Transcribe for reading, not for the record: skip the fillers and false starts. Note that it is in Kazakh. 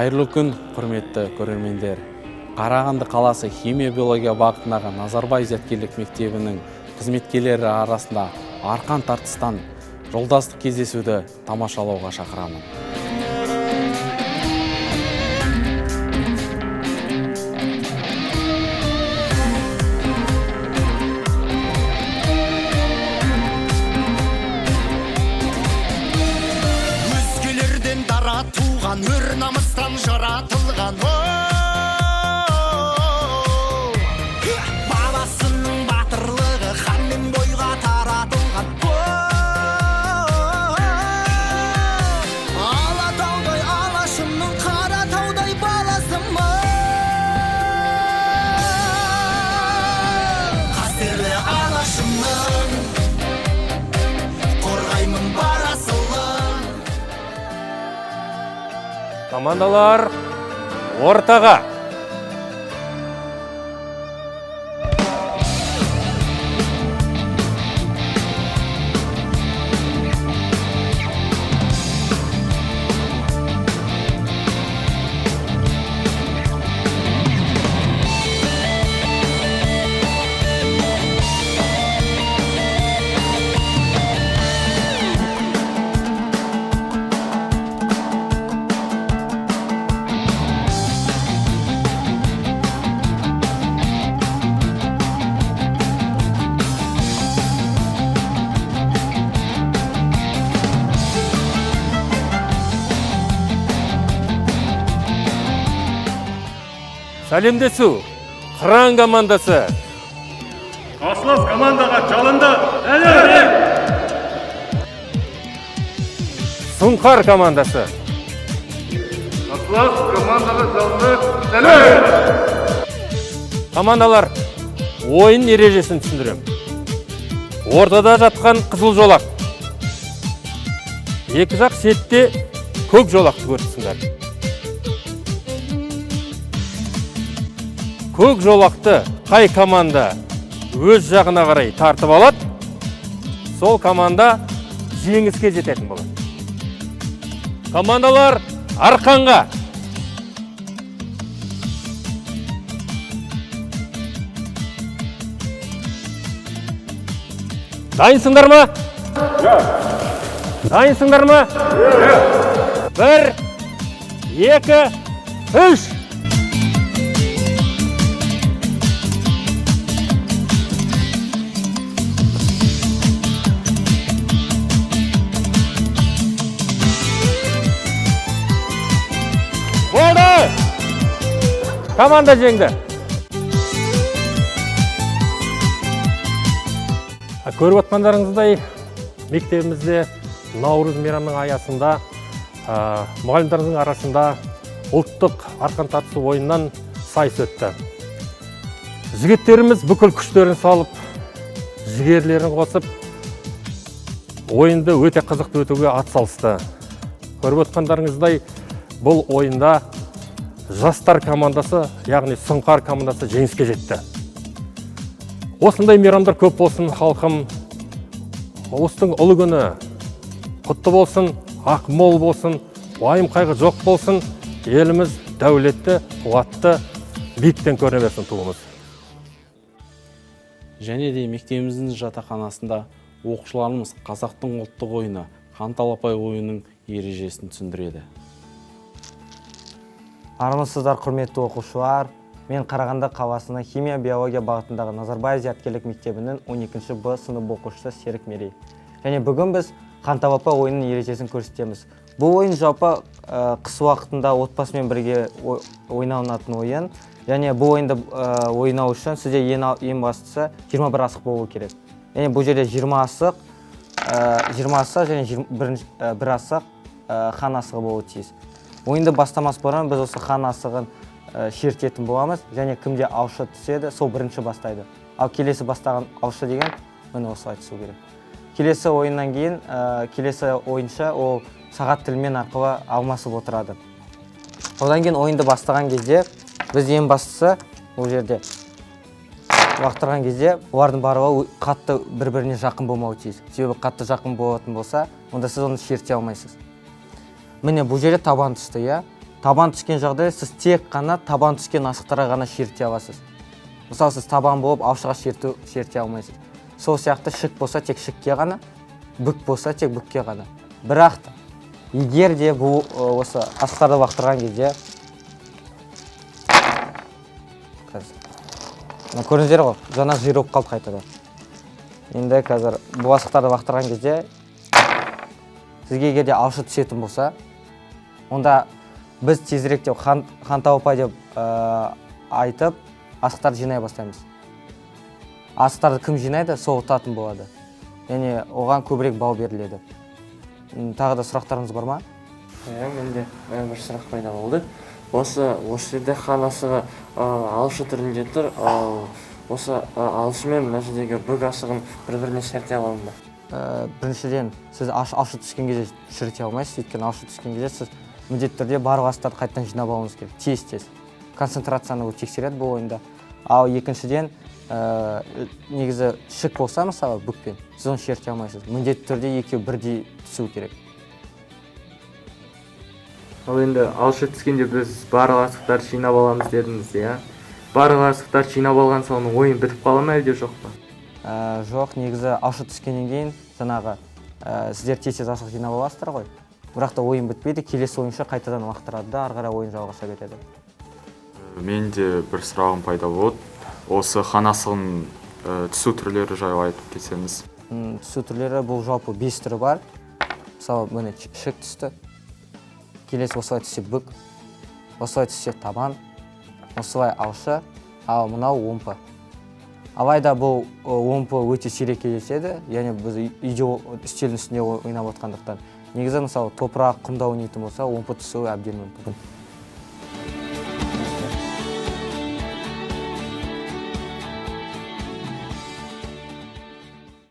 Қайырлы күн, құрметті көрермендер. Қарағанды қаласы химия биология бағытындағы Назарбаев зияткерлік мектебінің қызметкерлері арасында арқан тартыстан жолдастық кездесуді тамашалауға шақырамын. Өзгелерден дара туған, өр намыстан жаратылған, бабасының батырлығы ханмен бойға таратылған, Алатаудай алашымның Қаратаудай баласымын. Қастерлі алашымның қорғаймын бар асылын. Командалар, ортаға! Сәлемдесу. Қыран командасы. Қарсылас командаға жалынды сәлем! Сұңқар командасы. Қарсылас командаға жалынды сәлем! Командалар, ойын ережесін түсіндіремін. Ортада жатқан қызыл жолақ. Екі жақ шетте көк жолақты көріпсіңдер. Көк жолақты қай команда өз жағына қарай тартып алады, сол команда жеңіске жететін болады. Командалар, арқанға! Дайынсыңдар ма? Дайынсыңдар ма? 1, 2, 3. Болды! Команда жеңді. Көріп отқандарыңыздай, мектебімізде наурыз мейрамының аясында, мұғалімдеріміздің арасында ұлттық арқан тартысу ойынынан сайыс өтті. Жігіттеріміз бүкіл күштерін салып, жігерлерін қосып, ойынды өте қызықты өтуге атсалысты. Көріп отқандарыңыздай, бұл ойында жастар командасы, яғни Сұңқар командасы жеңіске жетті. Осындай мейрамдар көп болсын, халқым. Ұлыстың ұлы күні құтты болсын, ақ мол болсын, уайым қайғы жоқ болсын, еліміз дәулетті, қуатты, биіктен көріне берсін туымыз. Және де мектебіміздің жатақханасында оқушыларымыз қазақтың ұлттық ойыны қанталапай ойынының ережесін түсіндіреді. Армысыздар, құрметті оқушылар. Мен Қарағанды қаласының химия биология бағытындағы Назарбаев зияткерлік мектебінің 12 Б сынып оқушысы Серік Мерей. Және бүгін біз қанталапай ойынының ережесін көрсетеміз. Бұл ойын жалпы қыс уақытында отбасымен бірге ойналынатын ойын. Және бұл ойынды ойнау үшін сізде ең бастысы 21 асық болу керек. Және бұл жерде 20 асық және бір асық хан асығы болуы тиіс. Ойынды бастамас бұрын біз осы хан асығын шертетін боламыз және кімде аушы түседі, сол бірінші бастайды. Ал келесі бастаған аушы деген міне осылай түсу керек. Келесі ойыннан кейін келесі ойыншы ол сағат тілімен арқылы алмасып отырады. Одан кейін ойынды бастаған кезде біз ең бастысы ол жерде лақтырған кезде олардың барлығы қатты бір-біріне жақын болмауы тиіс. Себебі қатты жақын болатын болса, онда сіз оны шерте алмайсыз. Міне бұл жерде табан түсті, иә? Табан түскен жағдайда сіз тек қана табан түскен асықтарға ғана шерте аласыз. Мысалы, сіз табан болып алшыға шерте алмайсыз. Сол сияқты шік болса, тек шікке ғана, бүк болса, тек бүкке ғана. Бірақ та егер де бұл осы асықтарды лақтырған кезде, қазір мына көрдіңіздер ғой, жаңа жиырылып қалды қайтадан. Енді қазір бұл асықтарды лақтырған кезде сізге егер де алшы түсетін болса, онда біз тезірек деп хан, хан тауыпа деп айтып, асықтарды жинай бастаймыз. Асықтарды кім жинайды, сол ұтатын болады, яғни оған көбірек балл беріледі. Тағы да сұрақтарыңыз бар ма? Иә, менде бір сұрақ пайда болды. Осы жерде хан асығы алшы түрінде тұр, ал осы алшы мен мына жердегі бүк асығын бір біріне шерте аламын ба? Біріншіден, сіз алшы түскен кезде шіріте алмайсыз, өйткені алшы түскен кезде сіз міндетті түрде барлық асықтарды қайтадан жинап алуыңыз керек тез тез. Концентрацияны ол тексереді бұл ойында. Ал екіншіден, негізі шік болса, мысалы, бүкпен сіз оны шерте алмайсыз, міндетті түрде екеуі бірдей түсу керек. Ал енді алшы түскенде біз барлық асықтарды жинап аламыз дедіңіз, иә? Барлық асықтарды жинап алған соң ойын бітіп қала ма, әлде жоқ па? Жоқ, негізі алшы түскеннен кейін жаңағы сіздер тез тез асық жинап аласыздар ғой, бірақ та ойын бітпейді. Келесі ойыншы қайтадан лақтырады да, ары қарай ойын жалғаса береді. Менде бір сұрағым пайда болды. Осы хан асығының түсу түрлері жайлы айтып кетсеңіз. Түсу түрлері, бұл жалпы бес түрі бар. Мысалы, міне, шік түсті, келесі осылай түссе бүк, осылай түссе табан, осылай алшы, ал мынау омпы. Алайда бұл омпы өте сирек кездеседі, яғни біз үйде үстелдің үстінде ойнап отқандықтан. Негізі, мысалы, топырақ, құмда ойнайтын болса, омпы түсуі әбден мүмкін.